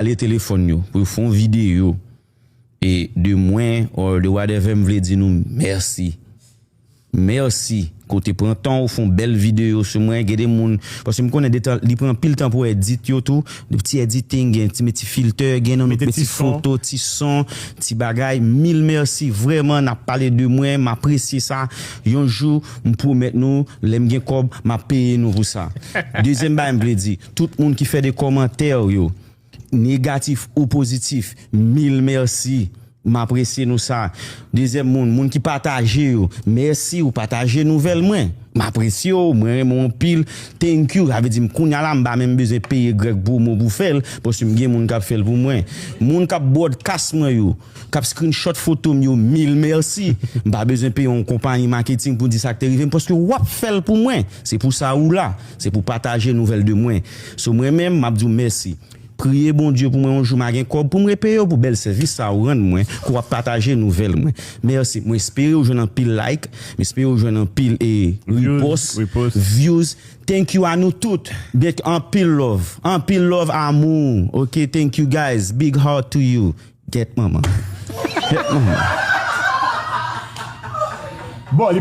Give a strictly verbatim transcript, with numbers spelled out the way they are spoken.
pale telefòn yo, pou yo fè yon videyo e de mwen or de whatever, m vle di nou mèsi. Mèsi. Kote pran tan ou fè yon bèl videyo sou mwen, gen de moun, paske m konnen de tan, li pran anpil tan pou edit yo tou, de ti editing, gen ti met ti filter, gen nan nou Mete met ti ti son. Foto, ti son, ti bagay. Mil mèsi, vrèman, n ap pale de mwen, m apresye sa. Yon jou, m pwomèt nou, lè m gen kòb, m ap peye nou pou sa. Dezyèm bagay m vle di, tout moun ki fè de kòmantè yo, negatif ou pozitif, mil mèsi. M apresye nou sa. Dezyèm moun, moun ki pataje yo, mèsi ou pataje nouvèl mwen. M apresye w, mwen renmen w anpil. Thank you. Sa vle di m kounye a la, m pa menm bezwen peye Greg Promo pou fè l, paske m gen moun k ap fè l pou mwen. Moun k ap broadcast mwen yo, k ap screenshot foto m yo, mil mèsi. M pa bezwen peye yon konpayi maketing pou di sa k te rive m, paske w ap fè l pou mwen. Se pou sa ou la. Se pou pataje nouvèl de mwen. So mwen menm, m ap di w mèsi. Priye Bondye pou mwen yon jou m a gen kòb pou m repeye w pou bèl sèvis sa ou rann mwen, ke w ap pataje nouvèl mwen. Mèsi. Mwen espere w jwenn anpil like, m espere w jwenn anpil e Views, repost, repost. Views. Thank you à nous toutes. Big anpil love. Anpil love amour. Ok, thank you guys. Big heart to you. Get maman. Get maman. Bon, li